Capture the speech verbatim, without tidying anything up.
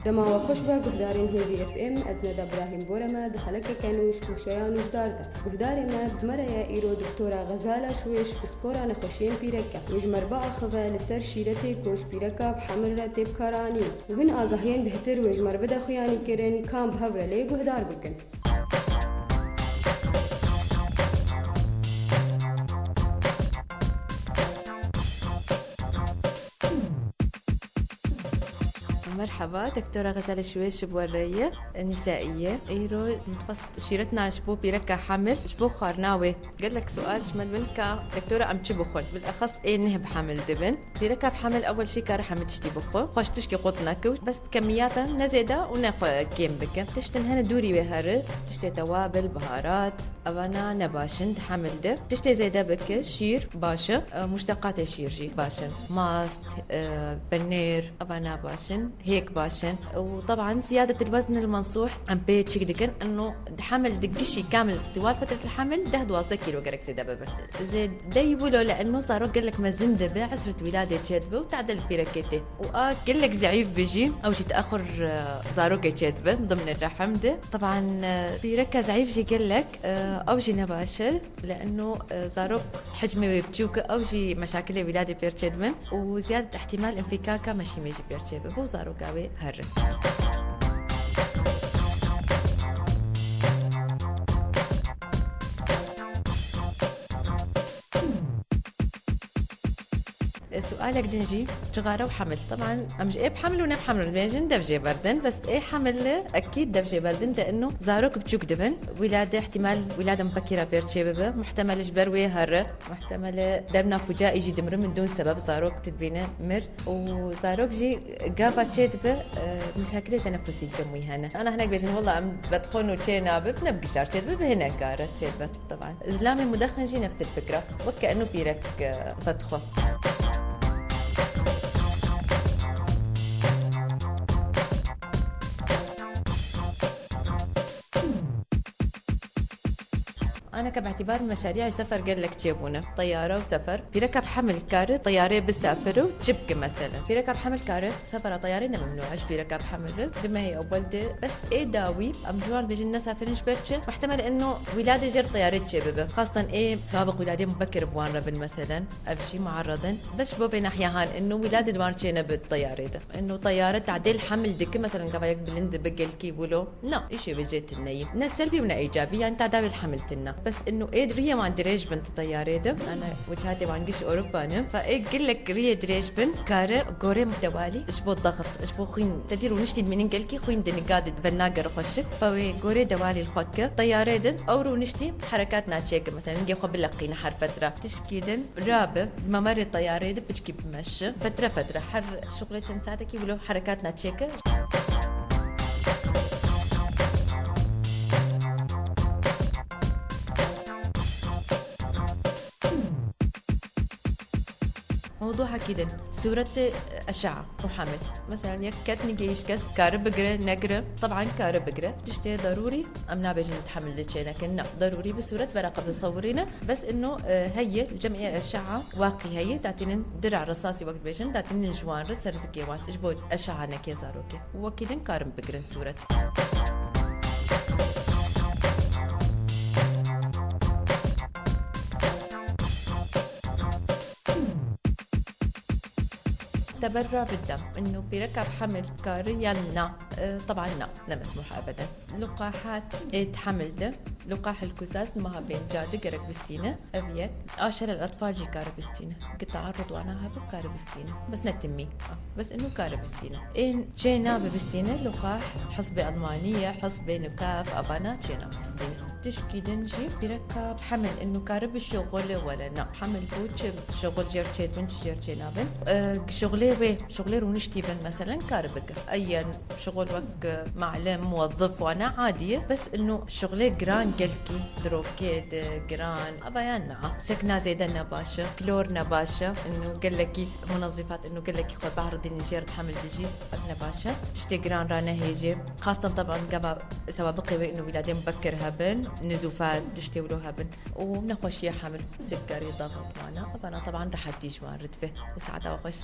Dema we xweş be guhdarên Hêvî F M, ez Neda Birahîm Boreme di xelekeke nû ji Goşeya Nûjdar de. Guhdarê me, bi me re ye îro Doktora Xezala Şwêş, pispora nexweşiyên pîrek e. Wê ji me re biaxive li ser şîretê ku ji pîreka bi hemil re tê bikaranîn. Win agahiyên bêhtir wê ji me re bide xuyanîkirin, kam bi hev re lê guhdar bikin. Merhaba, Doktora Xezale Şwêş ji bo reye nîsaî ye. Îro dixwest şîretina ji bo pîreka hemil, ji bo xwarina wê. Gelek sual ji me dibin ka, Doktora, em çi bixwin? Bilexes ê neh bi hemil dibin. Pîreka bi hemil ewel jî kare hemî tiştî bixwe. Xweş tişkî qut neke, bes bi kemiyata ne zêde û ne xwe kêm bike. Tiştin hene dûrî wê here, tiştê tewabil, biharat, evana ne baş in di hemil de. Tiştê zêde bike, şîr baş e, e, muşteqatê şîr jî baş in. Mast, e, penêr, evana baş in, hêk baş in. Û teban ziyadetil wezn il mensûh em pê çik dikin, eno di hemil di gişî kamil tiwal fetretil hemil deh duwazdeh kîlo gerek zêde bibe. Zêde yî wilo li eno zarok gelek mezin dibe, esret wîladê çêdibe û tadil pîrekê tê. Û a gelek zeîf be jî, ew jî teaxur, e, zarokê çêdibe dimnê rehim de. Teban, e, pîreka zeîf jî gelek, e, ew jî ne baş e. Li eno, e, zarok hicmê wê biçûk e, ew jî meşakilê wîladê pêr çêdibin û ziyadet ihtimal înfîkaka meşîmê jî pêr çêbe bo zaroka wê here. E, sualek din jî, cixare û hemil. Teban, em ji ê bi hemil û ne bi hemil dibêjin, dev jê berdin. Bes ê hemil ekîd dev jê berdin, li eno zarok biçûk dibin. Wîlade ihtimal wîlade mubekîra pêr çê bibe. Muhtemel ji ber wê here. Muhtemel e dermna fucaî jî dimrin min dûn sebeb zarok tidbîne mir. Û zarok jî gava çê dibe, e, muşakilê tenefusî li cem wî hene. Ana hinek bêjin, wela em vedxwin û çê nabe, ne bi gişar çê dibe, bi hinek kare çê dibe. Teban. Zilamê mudexin jî nefs el fikra. Weke eno pîrek, e, vedxwe. Aneke bi îtîbar meşarîyê sefer gelek çêbûne. Teyare û sefer. Pîreka bi hemil kare teyarê bisafire û çi bike mesela. Pîreka bi hemil kare sefera teyarê ne memnû e ji pîreka bi hemil re. Di mehê ewwel de bes ê dawî em ji wan bêjin nesafirin ji ber çi? Muhtemel eno wîladê jêr teyarê çêbibe. Xastan ê sewabik wîladê mubekir bi wan re bin meselen. Ev jî muarred in. Bes ji bo vê nahiya han eno wîladê di wan çêne bi teyarê de. Eno teyare tadêl hemil dike, meselen gava yek bilind dibe gelkî wilo. Na, îşê wê jê tune yî. Ne selbî û ne îcabî, yani tadawê li hemil tune. Bes eno ê riyê wan dirêj bin di teyarê de. Ana wichatê wan giş Ewropa ne. Fa ê gelek riyê dirêj bin, kare gorê dewalî ji bo daxit, ji bo xwîn, tedî rûniştî dimînin gelkî xwîn di niga di venagere xweşik. Fa wê gorê dewalî li xwe ke. Teyarê din ew rûniştî herekat naçêke. Mesela ningê xwe bileqîne her fetra. Tişkî din rabe, memerê teyarê de piçkî bimeşi. Fetre fetre her şuxulê çend saetekî wilo herekat naçêke. Mewduhekî din, sûretê eşea û hemil. Mesela yek ket nigê îşkest kare bigire, negire, teban kare bigire. Tiştê derûrî, em nabêjin di hemil de çêneke. Na, derûrî bi sûret bera qebl sewirîne. Bes ino, e, heye, li cem ê eşea waqî heye, datînin dira risasî wek dibêjin, datînin ji wan re ser zikê wan. Ji bo eşea neke zarokê. Wekî din karin bigirin sûret. Teberra bidem. Ino pîreka bi hemil kare yan na? E, teban na. Ne mesmûh ebeden. Luqahat ê di hemil de. Luqah el kuzaz di meha pênca de gerek bistîne. Ev yek. Aşer el atfal jî kare bistîne. Ki taarrud wana hebe kare bistîne. Bes ne timî. Ah, bes inu kare bistîne. Ên çê nabe bistîne, luqah, hizbê Almaniye, hizbê nukaf, avana çê nabe bistîne. Tişkî din jî pîreka bi hemil inu kare bi şuxulê were. Na, hemil bû çi şuxul jêr çêdibin, çi jêr çênabin. E, şuxulê wê, şuxulê rûniştî bin, meselen, kare bike. Eyen şuxul wek, e, malim, muwezzif wana adî ye. Bes inu şuxulê giran gelkî, di rokê de giran, ava ya na. Sekna zêde ne baş e, klor ne baş e. Inu gelekî munezîfat, inu gelekî xwe behridînin jêr di hemil dijî, ev ne baş e. Tiştê giran ranehêjê. Xastan teban gava sewabiqê wê inu wîladê mubekir hebin, nizûfa tiştê wilo hebin. Û nexweşiyê hemil, sikkerî, daxit wana. Evana teban rehetî ji wan re dibe. Û saeta we xweş.